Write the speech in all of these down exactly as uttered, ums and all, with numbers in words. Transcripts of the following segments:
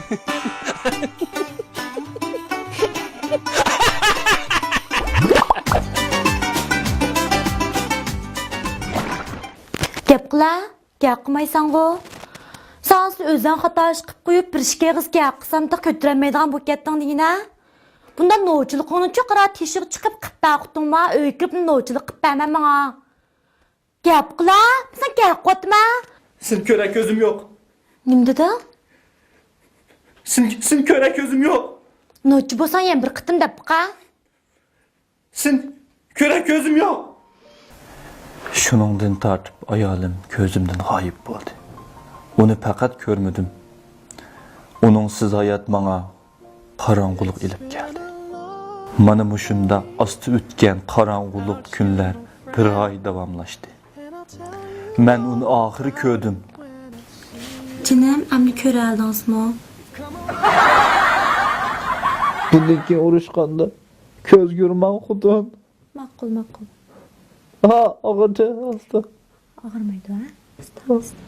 گەپ قىلا، گەپ قىلمايساڭغۇ. سەن ئۆزۈڭ خاتا ئىش قىلىپ قويۇپ، بىر ئىككى ئېغىز گەپ قىلسام تېخى كۆتۈرەلمەيدىغان بولۇپ كەتتىڭ دېگىنە. بۇنداق نوچىلىقىڭنى چوقۇرا تېشىغا چىقىپ قىلىپ بەرگۈتۈڭما، ئۆيگە كىرىپ نوچىلىق قىلىپ بەرمە ماڭا. گەپ قىلا، سەن گەپ قىلىۋاتىمەن. سېنى كۆرەر كۆزۈم يوق. نېمە دېدىڭ؟ سېنى، سېنى كۆرەر كۆزۈم يوق. نوچى بولساڭ يەنە بىر قېتىم دەپ باقا. سېنى كۆرەر كۆزۈم يوق. شۇنىڭدىن تارتىپ ئايالىم كۆزۈمدىن غايىب بولدى. ئۇنى پەقەت كۆرمىدىم. ئۇنىڭسىز ھايات ماڭا قاراڭغۇلۇق ئېلىپ كەلدى. مانا مۇشۇنداق ئاستا ئۆتكەن قاراڭغۇلۇق كۈنلەر بىر ئاي داۋاملاشتى. مەن ئۇنى ئاخىرى كۆردۈم. جېنىم، ئەمدى كۆرەلدىڭىزمۇ؟ بۇندىن كېيىن ئۇرۇشقاندا كۆزگە ئۇرماڭ، خوتۇن. ماقۇل، ماقۇل. ھا، ئاغرىدى، ئاستا. ئاغرىمايدۇ، ھە؟ ئاستا، ئاستا.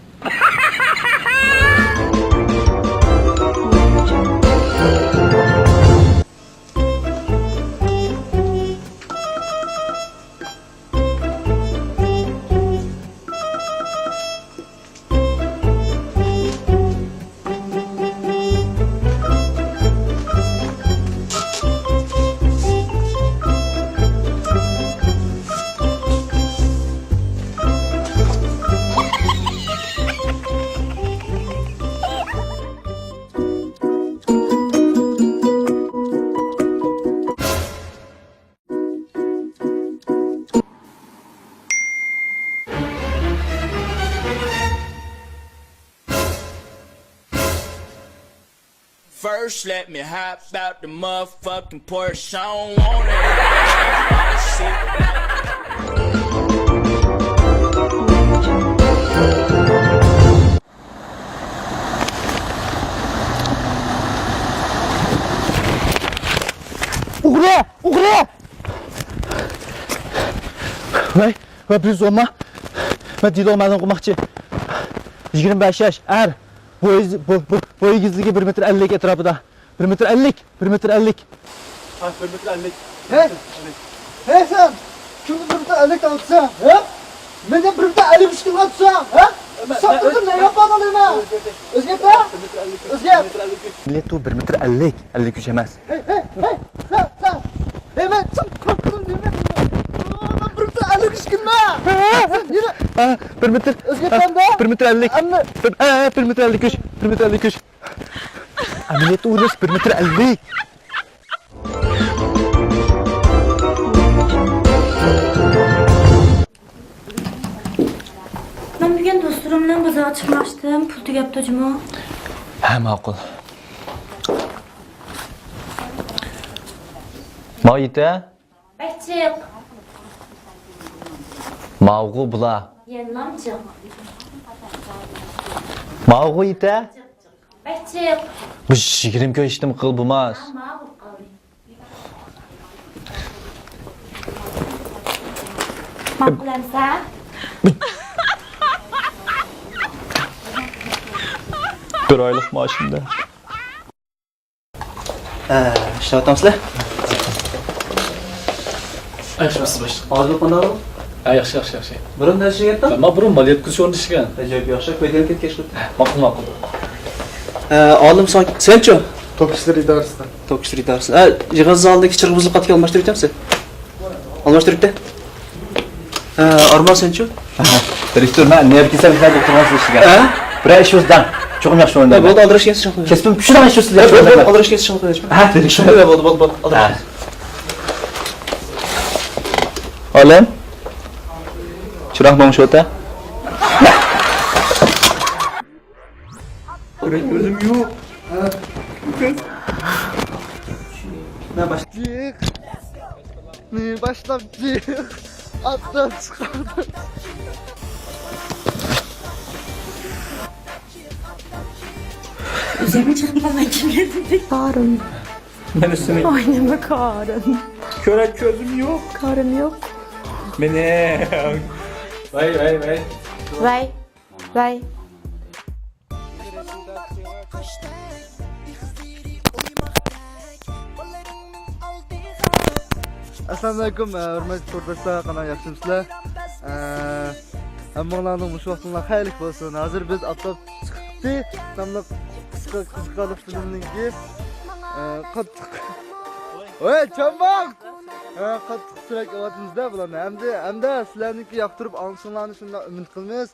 First, let me hop out the motherfucking Porsche. I don't want it. ئوغرى! ئوغرى! ۋەي، ۋەي، بىر زوما. مەن دېلو مەلۇم قىلماقچى. يىگىرمە بەش ياش، ئەر. بوي، بو-، بو-، بوي ئېگىزلىكى بىر مېتىر ئەللىك ئەتراپىدا. بىر مېتىر ئەللىك، بىر مېتىر ئەللىك. ھە، بىر مېتىر ئەللىك. ھەي! ھەي سەن! كىمدىن بىر مېتىر ئەللىك ئالىسەن، ھە؟ مەندىن بىر مېتىر ئەللىك ئۈچ كىلو ئالىسەن، ھە؟ مەن، مەن ساقلىدىم، ئۆز-، نەگە ئاپاڭ ئالىمەن؟ ئۆزگەرتە. ئۆزگەرتە. بىر مېتىر ئەللىك ئۈچ. ئۆزگەرت. بىر مېتىر ئەللىك ئۈچ. مىللەت، ئۇ بىر مېتىر ئەللىك، ئەللىك ئۈچ ئەمەس. ھەي، ھەي، ھەي، سەن، سەن. ھەي، مەن چىڭ قورقتۇم دېمە. مەن بىر مېتىر ئەللىك ئۈچ كىلومەن. سەن يەنە. ھە، بىر مېتىر. ئۆزگەرتەمدە. بىر مېتىر ئەللىك. ئەمدى. بىر، ھە، ھە، بىر مېتىر ئەللىك ئۈچ. بىر مېتىر ئەللىك ئۈچ. ئەمەلىيەتتە ئۇ راست بىر مېتىر ئەللىك. مەن بۈگۈن دوستلىرىم بىلەن بازارغا چىقماقچىدىم، پۇل تۈگەپتۇ جۇمۇ. ھە، ماقۇل. ماۋۇ يېتە. بەك جىق. ماۋۇغۇ بۇلا. يەنىلام جىق. ماۋۇغۇ يېتە. بەك جىق. بۇ يىگىرمە كۈن ھېچنېمە قىل بولماس. ھە، ماۋۇ بولۇپ قالدى. ماقۇل ئەمسە. بىر ئايلىق مائاشىمدا. ئە، ئىشلەۋاتامسىلەر؟ ياخشىمۇسىز باشلىق؟ ئادىل قانداق؟ ھە، ياخشى، ياخشى، ياخشى. بۇرۇن نەدە ئىشلىگەنتىڭ؟ مەن بۇرۇن مال يەتكۈزۈش ئورنىدا ئىشلىگەن. ئەجەب ياخشى، كۆيگەن كەتكەچ قىلدى. ماقۇل، ماقۇل. ئە، ئالىم ساڭ-، سەنچۇ؟ توك ئىشلىرى ئىدارىسىدا. توك ئىشلىرى ئىدارىسىدا. ئە، جىھاز زالىدىكى چىرىغ بۇزۇلۇپ قالدىكەن، ئالماشتۇرۇۋېتەمسەن؟ ئالماشتۇرۇۋېتە. ئە، ئارمان سەنچۇ؟ دىرېكتور، مەن نېرى كېسەل خىزمەتتە ئولتۇرغان سىز ئىشلىگەن. ھە؟ بىرەر ئىش بولسا دەڭ. چوقۇم ياخشى ئورۇن. ھە، بولدى، ئالدىراش كەلسە شۇنداق. كەسپىم شۇنداق ئىش بولسا ياخشى ئورۇن. ئالدىراش كەلسە شۇنداق. ھە، دىرېكتور. شۇنداق، بولدى، بولدى، بولدى، ئالدىراش. ھە. ئالەم. چىراغ ماڭا شۇ ئۆتە. كۆرەر كۆزۈم يوق. جىق. نېمە باشلاپ جىق. ئاتتىن چىقاردىم. ئۆزۈمنى چىقىپ قالماي كىم كەلدى؟ بارىم. مەن ئۈستۈمە. ئاي، نېمە كارىم؟ كۆرەر كۆزۈم يوق. كارىم يوق. مېنىڭ. ۋاي، ۋاي، ۋاي. ۋاي. ۋاي. ئەسسالامۇئەلەيكۇم، ئە، ھۆرمەتلىك تورداشلار، قانداق، ياخشىمۇسىلەر؟ ئە، ھەممىڭلارنىڭ مۇشۇ ۋاقتىڭلار خەيرلىك بولسۇن. ھازىر بىز ئاپتاپ چىقتى ناملىق قىسقا قىزىقارلىق فىلىمنىڭكى، ئە، قاتتىق. ۋەي، چامباق! ئە، قاتتىق تىلەك ئاۋاتىمىزدا بۇلارنى. ھەمدە، ھەمدە سىلەرنىڭكى ياقتۇرۇپ ئاڭلىشىڭلارنى شۇنداق ئۈمىد قىلىمىز.